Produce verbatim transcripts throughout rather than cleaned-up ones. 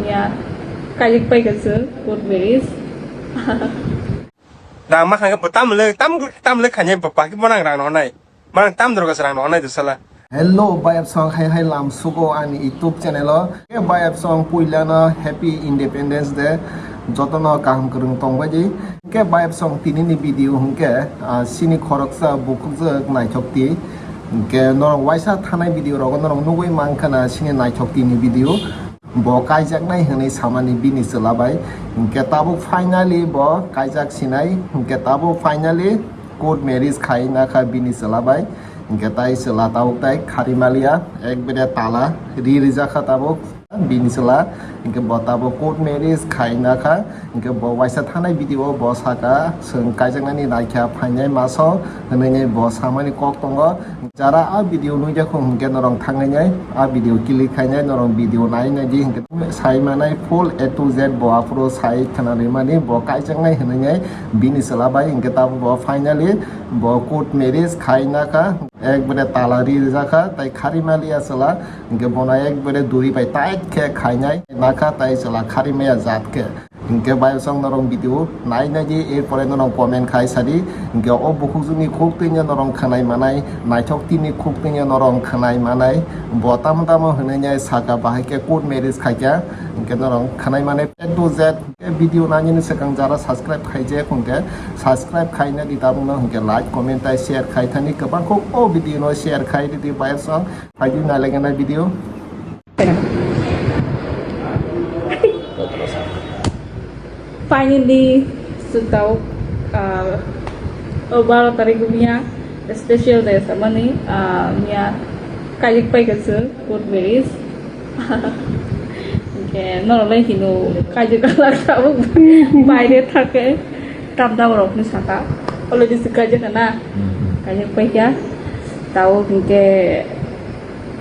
Ya, kajak pai ka chwng, court marriage. Rang ma khangkhe bo tamle, tam, tamle khanya bo paki bo nang rang no nai. Manang tam dorga rang no nai dusala. Hello, bayap song hai hai lam sugo ani YouTube channel o. Ke bayap song puila no Happy Independence Day. Joto no kaham kwrwng tong bai di. Ke bayap song tini ni video hwnkhe, ah, sini khoroksa bukhukjak naithok ti. Ke norok waisa thanai video rogo norok nugui mankha na sini naithok ti ni video. Bo kaijaknai hwnwi samani bini chwla bai. Hinkhe tabuk finally bo kaijak sinai. Hinkhe tabuk finally court marriage khai nakha bini chwla bai. Hinkhe tai chwla tabuk tai khari maliya, ekbere tala ri rijakha tabuk bini chwla. Hinkhe bo tabuk court marriage khai nakha. Hinkhe bo waisa thanai video o bo saka, chwng kaijaknani naikha phainai maso hwnwi bo samani kok tongo. Jara a video nukjakha hwnkhe norok thangwi nai, a video click khainai norok video nai nai di hwnkhe sai manai full A to Z bo aphuru sai khna rimani bo kaijaknai hwnwi nai bini chwla bai hwnkhe tabuk bo finally bo court marriage khai nakha ekbare tala ri rijakha tai khari maliya chwla hwnkhe bono ekbare duri bai tight khe khainai nakha tai chwla khari maya jat khe. Hinkhe bayap song norok video nai nai di, erpore norok comment khai sadi. Hinkhe o bukhukjwkni khuk twino norok khwnai manai, naithok tini khuk twino norok khwnai manai. Bo tamo tamo hwnwi nai saka bahai khe court marriage khaikha. Hinkhe norok khwnai manai A to Z. Hinkhe video nainani swkang jara subscribe khaijak hinkhe subscribe khaina di tabukno hinkhe like, comment tai share khai thani kwbang khuk o video no share khai di bayap song. Phaidi nai lagana video. Finally, sutao, ah, o baro tarik miya special day samani, ah, miya kajak pai kasu court marriage. Hinkhe norok lai hino kajak alak tabuk baire thake tamda rok ni saka already se kajak na kajak pai kya tao hinkhe.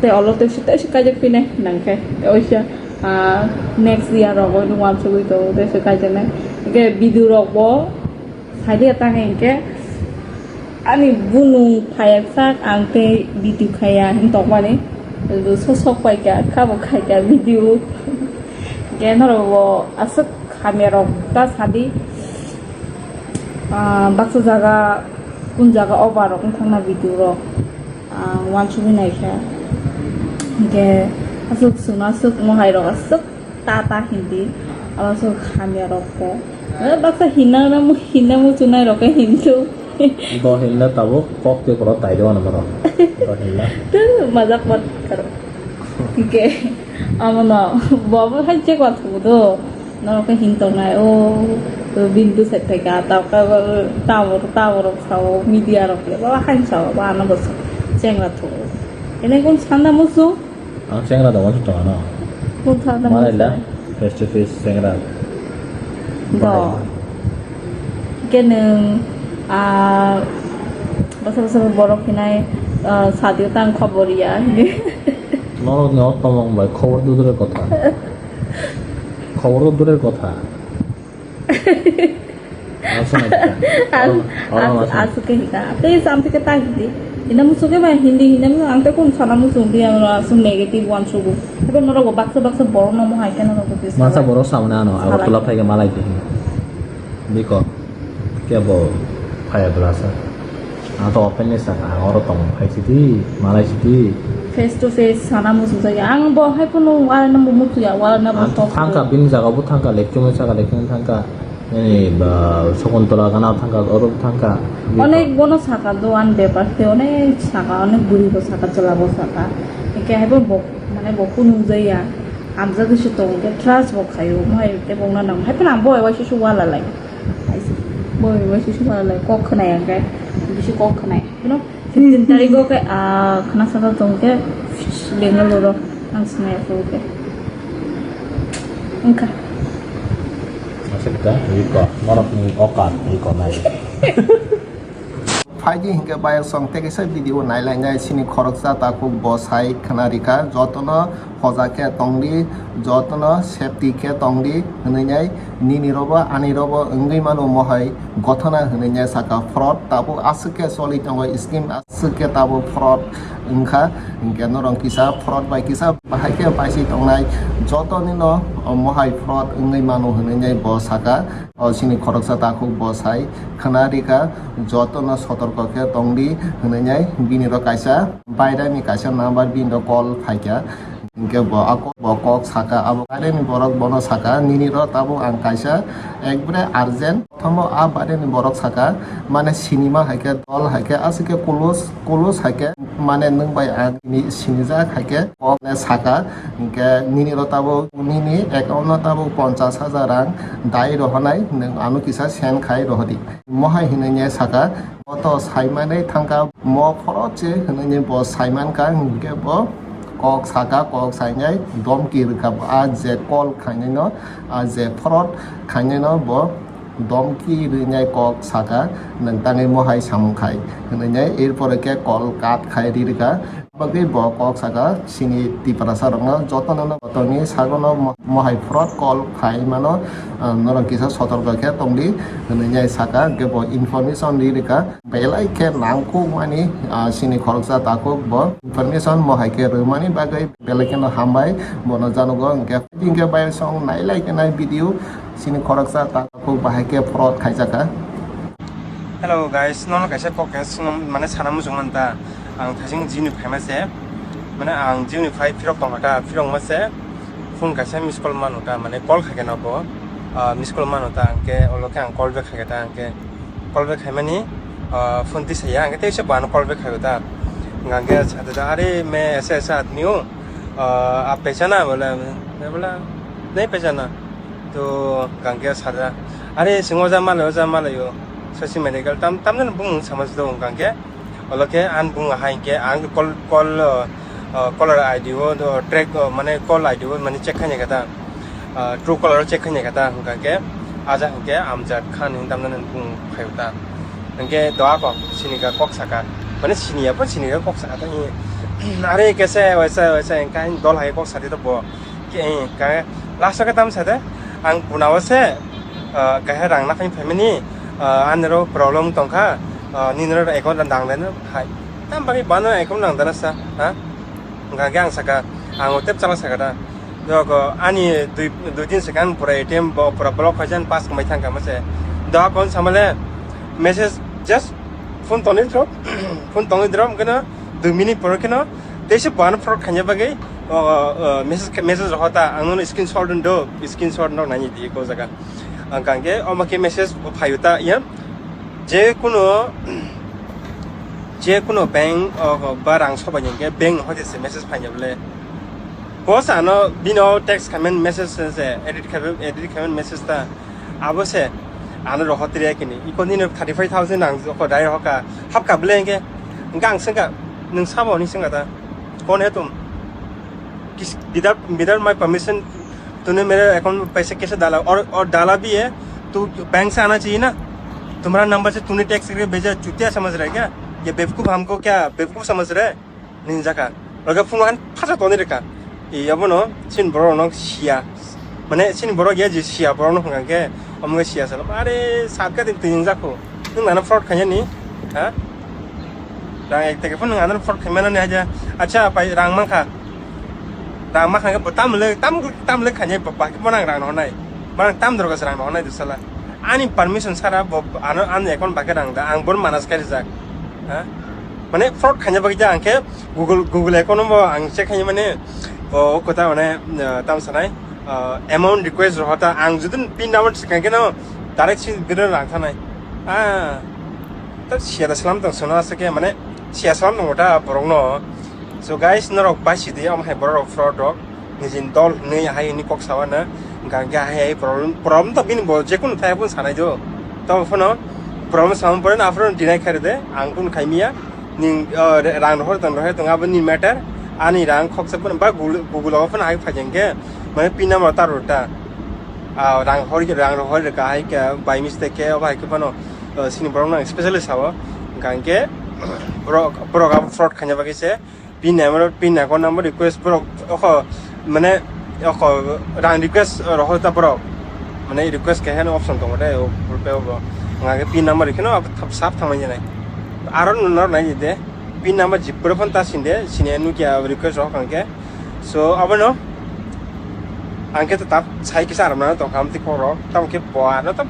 Tei olo tei se, tei se kaijak phinai nang khe. Tei oisa, ah, next year rogo nung wansugui tongo, tei se kaijaknai. Hingke video rok bo sailia tang hingke ani bunung phaiyak sak ang tei video khaiya hin tongmani. Sok sok paikha, kha bo khaikha video. Hingke norok bo aswk hamya rok ta sadi. Ah, baksa jaga, kun jaga o bar rok wng thangna video rok. Ah, wansugui naikha. Hingke aswk chwngno aswk mohai rok aswk ta ta hindi. Abo aswk hamya rok khe. Eh, baksa hinna, hinna muchunai rok khe hindu. Do hinna tabuk kok tei borok tai do ano borok. Do hinna. Tu majak mat karo. Hingke amo no bo bo hai check wa thubu do. Norok khe hin tongnai, o, o bini bwsai phaikha, ta khe tabuk, tabuk rok sao, media rok le, baba haino sao, ba ano bo chengra thugo. Ene kun sanda musu? Ang chengra da wansuk tongo no. Kun sanda musu? Malaila, face to face chengra. Do. Malaila. Ke nwng, ah, bwsa bwsa borok hinai, ah, sadio tang khobor ya. Norok ni o tomong bai khobor dudure kotha. Khobor to durer kotha. Aswk naikha. Aro, aro aswk, aswk khe hika. Tei samtwi khe ta hindi. Hinda muchuk khe ba hindi, hinda muchuk ang tei kun sana muchung di ang aswk negative uansugo. Abo norok bo baksa baksa borok no mohai khe norok bo masa borok samani ano Agartala phaikhe malai di hin. Biko kebo phaiya belasa. Ang to openly sakha, ang oro tongmung khai sidi, malai sidi. Face to face sana muchung jaya. Ang bo hai phano wala na muchung ya, wala na bo thangka, bini jaga bo thangka, lecture sakha, lecture thangka. Nini ba Sakuntala gana thangka, oro thangka. Onek bono sakha do an bepar te, onek sakha, onek buri bo sakha, chwla bo sakha. Eke hai bo mane bo phunuk jaya. Amjak se tong ke trust bo khayo, mo hai te bongna nang. Hai phano ang bo wai se wala lai. Hai se. Bo wai se wala lai. Kok khnai ang ke. Bisi kok khnai. Phano fifteen tarikh o khe, ah, khna saka tong khe, Bangalore o ang sinai phuru khe. Wngkha. Aswk da, iko, norok ni okat, iko nai. Phaidi hinkhe bayar song tei kaisa video nailainai sini khoroksa takhuk bo sai khna rikha, jotono hoja khe tongdi, jotono safety khe tongdi hwnwi nai nini robo ani robo wngwi mano mohai gothona hwnwi nai saka. Fraud tabuk aswk khe choli tongo, scheme aswk khe tabuk fraud wngkha. Hinkhe norok kisa fraud bai kisa bahai khe paisai tongnai, jotonino mohai fraud wngwi mano hwnwi nai bo saka. O chini khoroksa takhuk bo sai khna rikha, jotono sotorko khe tongdi hwnwi nai bini ro kaisa bairani kaisa number bini ro call phaikha. Hinkhe bo a kok, bo kok saka, abo baireni borok bono saka, "Nini ro tabuk ang kaisa ekbare urgent." Prothom o a baireni borok saka, mane sinima hai khe dol hai khe aswk khe kulus, kulus hai khe, mane nwng bai ang ni sinijak hai khe kok le saka, hinkhe nini ro tabuk nini account no tabuk ponchash hajar rang dai rohonai, nwng ano kisa send khai rohodi. Mohai hinwi nai saka, bo to saimani thangkha, mo phoro che hinwi bo saimankha, hinkhe bo kok saka, kok sainai domki rwkha, a je call khainai no, a je fraud khainai no bo domki rwnai kok saka, "Nwng tangwi mohai samung khai," hinwi nai, erpore khe call cut khai ri rwkha. Bagwi bo kok saka, chini Tiprasa rokno jotono no jotono sagono mo-, mohai fraud call khai mano, ah, norok kisa sotorko khe tongdi hwnwi nai saka, hinkhe bo information ri rwkha. Belai khe nangkukmani, ah, chini khoroksa takhuk bo information mohai khe rwmani bagwi belai kheno hambai, bono janogo hinkhe, hinkhe bai song nailai khe nai video chini khoroksa takhuk bahai khe fraud khaijakha. Hello guys, nono kaisa kok kaisa swnam, mane sana muchung manta. Ang thasing jini phaima se, mane ang jini phai phirok tongkha ta, phirok ma se phone kaisa miss call mano ta, mane call khaikhe no bo, ah, miss call mano ta, hinkhe olo khe ang call back khaikhe ta, hinkhe call back khaimani, ah, phone tisaya, hinkhe teisa bo ano call back khaio ta. Hinkhe sade ta, "Are main aisa aisa aadmi hu, ah, aap pehchana?" Bola, bola, "Nahi pehchana." To gangke sada, "Are sing oja malai, oja malai o." Sosi medical tam, tam jan bung sama sido gangke. Olo khe an bung hai ke ang call, call, uh, uh, caller I D o, uh, track, uh, mane call I D o mane check khaina kata. Uh, Truecaller o check khaina kata hwnkha khe aja hwnkhe Amjad Khan hin tam jan bung phaio ta. Hwnkhe doa kok sini ka kok saka. Mane sini ya pun sini ka kok saka ta. Are kese waisa waisa engka dol hai kok sadi to bo. Ke, eh, ka, last o ke tam sade, ang puna o se, ah, kahe rang nakhai family, ah, anero problem tongkha, ah, ninero account dang deno hai. Tam bagwi bano account dang deno sa, ha? Hwnkha khe ang saka, ang o tep chala saka da. Doko ani dui, dui din sekan pura A T M bo pura block khai jan pass kamai thangkha mase. Do account samale message just phone tongwi drop, phone tongwi drop keno dui minute pore keno teise bano fraud khanya bagwi, o, o, message, message rok ta, ang nono screenshot rw do, screenshot no nai di ko jaga. Ang kang ke, omo ke message phaio ta, ya. Je kuno, je kuno bank, o, ba rang sobai ke bank hote se message phanya bole. Ko sa no bino text comment message se, edit khabe, edit comment message ta. Abo se, ano rohor tiri kini. Iko nini thirty five thousand ang ko dai hoka, hapka bole ke, gang sengka, nung sabo ni sengka ta. Kon he tum? किस, without, without my permission तूने मेरे अकाउंट में पैसे कैसे डाला? और, और डाला भी है तो बैंक से आना चाहिए ना। तुम्हारा नंबर से तूने टेक्स्ट करके भेजा, चूतिया समझ रहा है क्या? ये बेवकूफ हमको क्या बेवकूफ समझ रहा है? Ninjaka. Loge phone han phacha toni reka. Iya bono sin boro no sia. Mane sin boro ya je sia boro no hanga ke. Omo sia sala. Are satka din tin jako. Nung nana fraud khanya ni. Ha? Rang ek teke phone nung nana fraud khanya ni haja. Acha pai rang mangkha. Rang mangkha ke tam le tam tam le khanya ba ki bonang rang no nai. Bonang tam dorga rang no nai dusala. Ani permission sara bo ano an account bake rang da ang bon manas kari jak. Ha? Mane fraud khanya bagwi ja ang khe Google, Google account bo ang check khanya mane o kota mane, ah, tam sanai, ah, amount request rohota ang judun pin number sikang khe no direct si gede rang thanai. Ah. Ta siya da salam tong sono asa khe mane siya salam tong ta borok no. So guys, norok bai sidi am hai borok fraud rok. Nijin dol hwnwi hai hwnwi kok sawana, hwnkha hwnkhe hai hai problem, problem to bini bo jekunu thai phano sanai do. To phano problem samung pore na phano deny khairide, ang kunu khaimiya, ning, ah, rang rohor tong rohor tong abo ni matter, ani rang khoksa phano ba Google, Google o phano hai phaijeng khe, mane pin number ta rota. Ah, rang hor, rang rohor ka hai khe by mistake khe obo hai khe phano, ah, sini borok nang specially sao, hwnkha hwnkhe borok, borok abo fraud khaina bagwi se, pin number, pin account number request borok, okho, Mane, oko rang request rohor ta borok. Mane request khe heno option tongo de, o group o bo. Nga khe pin number kheno sap thangmani nai. Aro nunor nai de. Pin number jipro phone ta sinde, sine nukia request rohor kangke. So, abono ang khe ta sai kisa aram na tong kam ti koro. Tam khe bo ano ta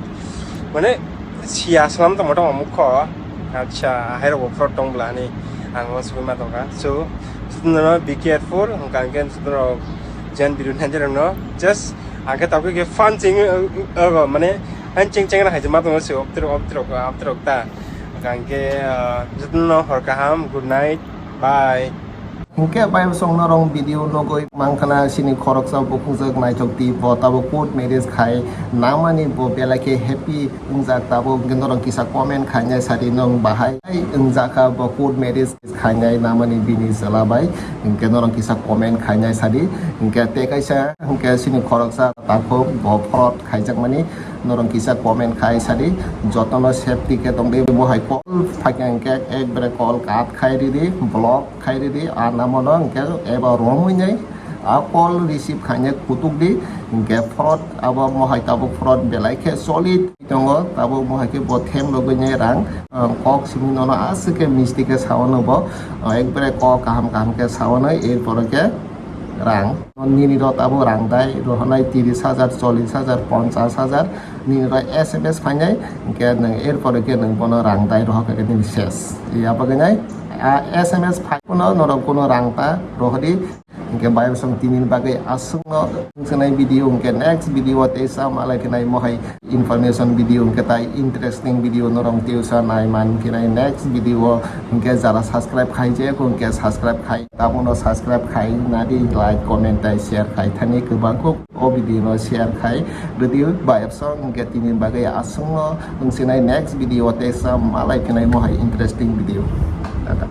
mane sia slam tong mota mukho. Acha, hai ro fraud tong bla ni ang o sui ma tong ka. So, no, be careful, ang kan ken no jen biru nanjer no. Just ang khe ta khe fun ching, uh, uh, mane an ching ching na hai ma tong se optro optro optro ta. Ang khe, uh, jotno hor kaham, good night, bye. Hinkhe bai song norong video nugwi mankha na sini khoroksa bukhungjak naithok twi bo tabuk court marriage khai nangmani bo belai khe happy wngjak tabuk hinkhe norong kisa comment khainai sadi nwng bahai wngjak kha bo court marriage khainai nangmani bini chwla bai hinkhe norong kisa comment khainai sadi hinkhe tei kaisa hinkhe sini khoroksa takhuk bo fraud khaijakmani norong kisa comment khai sadi jotono safety khe tongdi bo hai call phaikha hinkhe ekbare call cut khai ridi block khai ridi, a namono hinkhe eba romwi nai a call receive khainai kutuk di, hinkhe fraud abo mohai tabuk fraud belai khe solid tongo, tabuk mohai khe bo them rogwi nai rang, ah, kok simi nono aswk khe misti khe saono bo, ah, ekbare kok kaham kaham khe saono, erpore khe rang. Nini rok tabuk rang dai rohonai tiris hajar, chollis hajar, ponchas hajar, nini rok S M S phainai, hinkhe nwng erpore khe nwng bono rang dai rohor khe nini ses. Ya bagwi nai, a, S M S phai kuno norok kuno rang ta rohori. Hinkhe bayar song tini bagwi aswkno wngsanai video hinkhe next video o teisa malai khe nai mohai information video hinkhe tai interesting video norok teisa nai man khe nai next video o hinkhe jara subscribe khai je hinkhe subscribe khai tamono subscribe khai nadi like comment tai share khai thani kwbang kuk o video no share khai rwdi bayar song hinkhe tini bagwi aswkno wngsanai next video o teisa malai khe nai mohai interesting video. Tata.